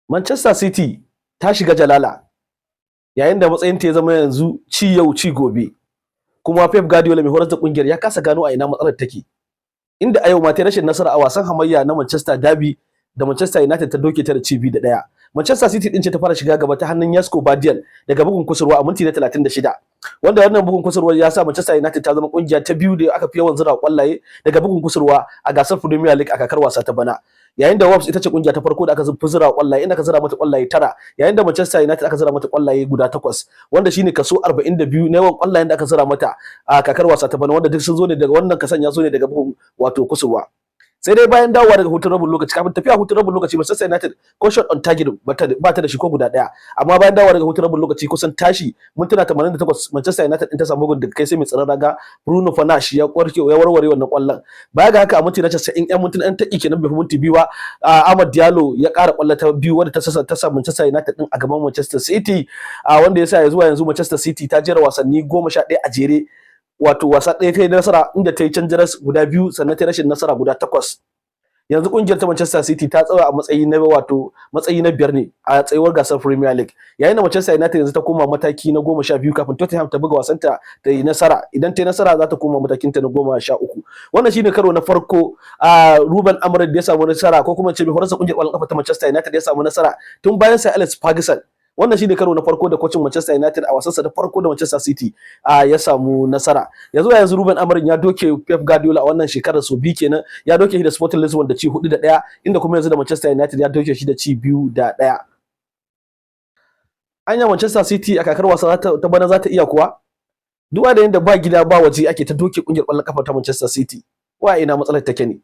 Manchester City ta shiga jalala yayin da matsayinta ya zama yanzu ci yau ci gobe, kuma Pep Guardiola, mai horar da kungiyar, ya kasa gano a ina matsalar take, inda a yau ma ta rashin nasara a wasan hamayya na Manchester Derby da Manchester United ta doke ta da ci 2-1. Manchester City din ce ta fara shiga gaba ta hannun Josko Gvardiol daga bugun kusurwa a minti na 36, wanda wannan bugun kusurwa ya sa Manchester United ta zama kungiya ta biyu da aka fi yawan zira kwallaye daga bugun kusurwa a gasar Premier League a kakar wasa ta bana, yayin da Wolves ita ce kungiya ta farko da aka fi zira kwallaye, inda aka zira mata kwallaye tara, yayin da Manchester United aka zira mata kwallaye guda takwas, wanda shine kaso 42 na yawan kwallayen da aka zira mata a kakar wasa ta bana, wanda duk sun zo ne daga wannan kasan ya zo ne daga bugun wato kusurwa. Sai dai bayan dawowa daga hutun rabin lokaci, kafin tafiya hutun rabin lokaci, Manchester United ko shot on target ba ta da shi ko guda daya. Amma bayan dawowa daga hutun rabin lokaci, kusan tashi mintuna 88, Manchester United din ta samu bugun daga kai sai mai tsaron raga Bruno Fernandes ya kwarke ya warware wannan kwallon. Baya ga haka, a minti na 90, yan mintuna yan taki kenan, bai fi minti 2 ba, Amad Diallo ya ƙara kwallo ta biyu wanda ta sa Manchester United din a gaban Manchester City, wanda ya sa ya zuwa yanzu Manchester City ta jera wasanni 11 a jere, wato wasa ɗaya ta yi nasara, inda ta yi canjaras guda biyu, sannan ta yi rashin nasara guda takwas. Yanzu kungiyar ta Manchester City ta tsaya a matsayi na wato matsayi na biyar ne a tsayuwar gasar Premier League, yayin da Manchester United yanzu ta koma mataki na 12 kafin Tottenham ta buga wasanta ta yi nasara. Idan ta yi nasara, za ta koma matakin ta na 13. Wannan shine karo na farko a Ruben Amorim da ya samu nasara, ko kuma ce mai horarsa kungiyar ƙwallon kafa ta Manchester United ya samu nasara tun bayan Sir Alex Ferguson. Wannan shine karo na farko da kocin Manchester United a wasansa da farko da Manchester City ya samu nasara. Yanzu Ruben Amorim ya doke Pep Guardiola a wannan shekarar sau biyu kenan. Ya doke shi da Sporting Lisbon da ci 4-1, inda kuma yanzu da Manchester United ya doke shi da ci 2-1. Anya Manchester City a kakar wasa ta bana za ta iya kuwa? Duba da yadda ba gida ba waje ake ta doke kungiyar ƙwallon kafa ta Manchester City, wa ina matsalar take ne?